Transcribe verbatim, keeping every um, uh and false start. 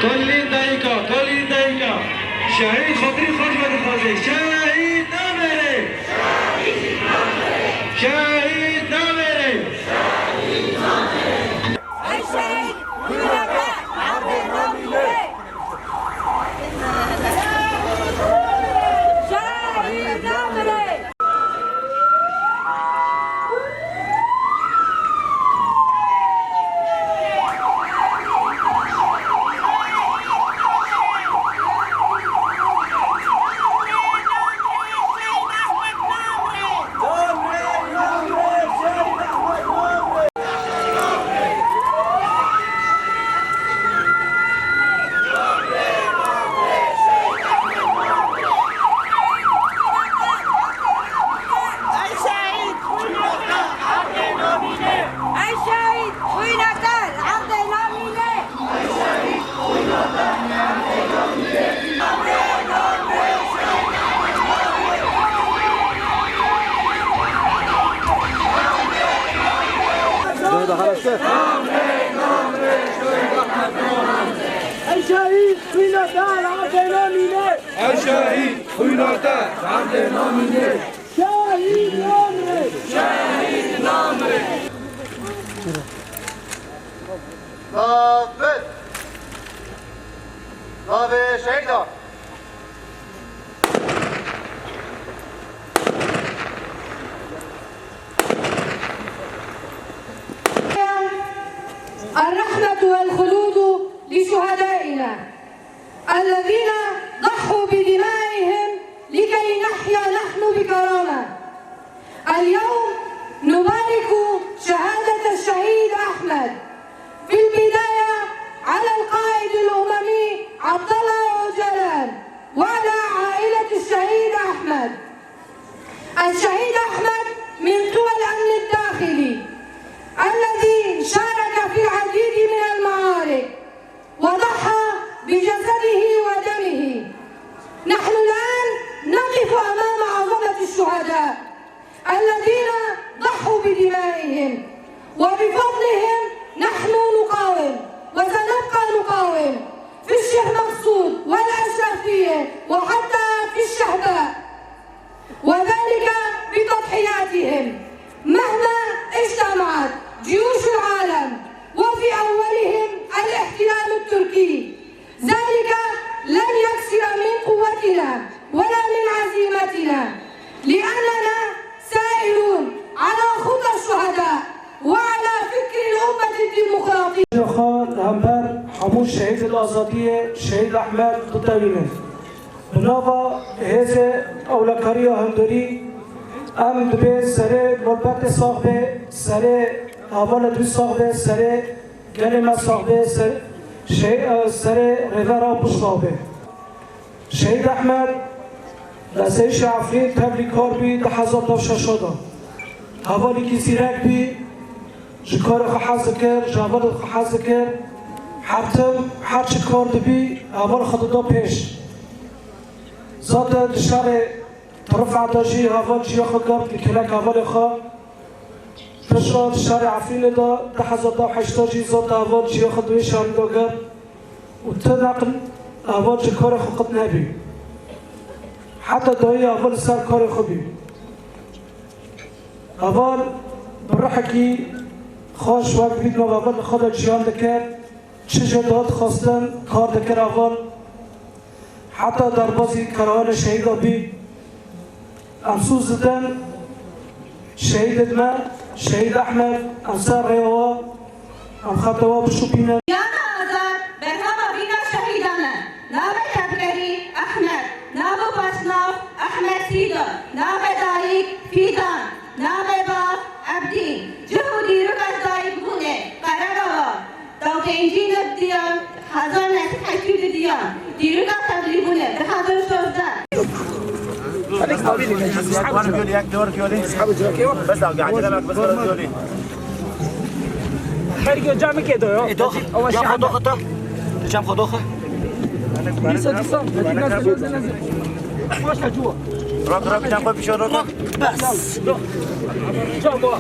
Kolî dayika, kolî dayika. Şehîd xatirî xwe ji we dixwaze. Şehîd namêre! Şehîd namêre! Ey şehîd, xwîna te erdê namîne. Şehîd namire. Ey şehîd, xwîna te li erdê namîne. Ey şehîd, xwîna te li erdê namîne. Ey şehîd, xwîna te li erdê namîne. Şehîd namire! Şehîd namire! Navbet! Navê şehîda! الرحمة والخلود لشهدائنا الذين ضحوا بدمائهم لكي نحيا نحن بكرامة. اليوم نبارك شهادة الشهيد أحمد، في البداية على القائد الأممي عبد الله أوجلان وعلى عائلة الشهيد أحمد. الشهيد أحمد من قوى الأمن الداخلي الذي شارك في العديد من المعارك وضحى بجسده ودمه. نحن الآن نقف أمام عظمة الشهداء الذين ضحوا بدمائهم، وبفضلهم نحن نقاوم وسنبقى نقاوم في الشيخ مقصود والأشرفية وحتى في الشهباء. وذلك بتضحياتهم مهما اجتمعت جيوش العالم، وفي أولهم الاحتلال التركي. ذلك لن يكسر من قوتنا ولا من عزيمتنا، لأننا سائرون على خطى الشهداء وعلى فكر الأمة الديمقراطية. Xwe li hember hemû şehîdên azadiyê Şehîd Ehmed ditewînin. Bi nava hêzê ewlekariya hundirî em dibê serê nobetê sax be, serê hevalê dû sax be, serê gelê me sax be, ser-, şey, e, serê rêvera pişta be. Şehîd Ehmed, leseyîşê Efrîn tevlî kar bî du hezar û şeş de. Hevalekî zîrek bî, ji karê xwe hez dikir, ji hevalê xwe hez dikir. Her tim, her çi kar dibî, heval xwe dida pêş. Zaten di şerê Tirifê de jî heval ciyê xwe girt li kêlek hevalê xwe. Piştre di şerê Efrînê de du hezar û heşt de jî zaten heval ciyê xwe di wê şerî de girt û ti neql heval ji karê xwe qut nebî. Heta dayî heval li ser karê xwe bî. Heval bi ruhekî xweş wek bî di nav hevalê xwe de jiyan dikir. Çi jê dixwestin kar dikir heval. Heta derbazî kerwana şehîda bî. Em soz didin şehîdê me, Şehîd Ehmed, em ser rêya we, em xeta we bişopînin. Jiyana azad berhema vîna şehîdan e. Navê tevgerî Ehmed, nav û paşnav Ehmed Sîdo, navê dayik Fîdan, navê bav Ebdî. Cih û dîroka ji dayikbûnê Qeregawa. Dawteyncî nirdiyan hezar neh sed heştê û du diyan. Dîroka tevlîbûnê du hezar û şazdeh. بس دقيقة، عجلة معك، بس خلاص دوري. خارج جامك يا دويو. إيه، دوخة. أول شيء جام خدوخة. جام خدوخة. لسه، لسه. نزل، نزل، نزل. ما شاء جوا. روح، روح، جام خد بشو، روح، روح. بس. جوا.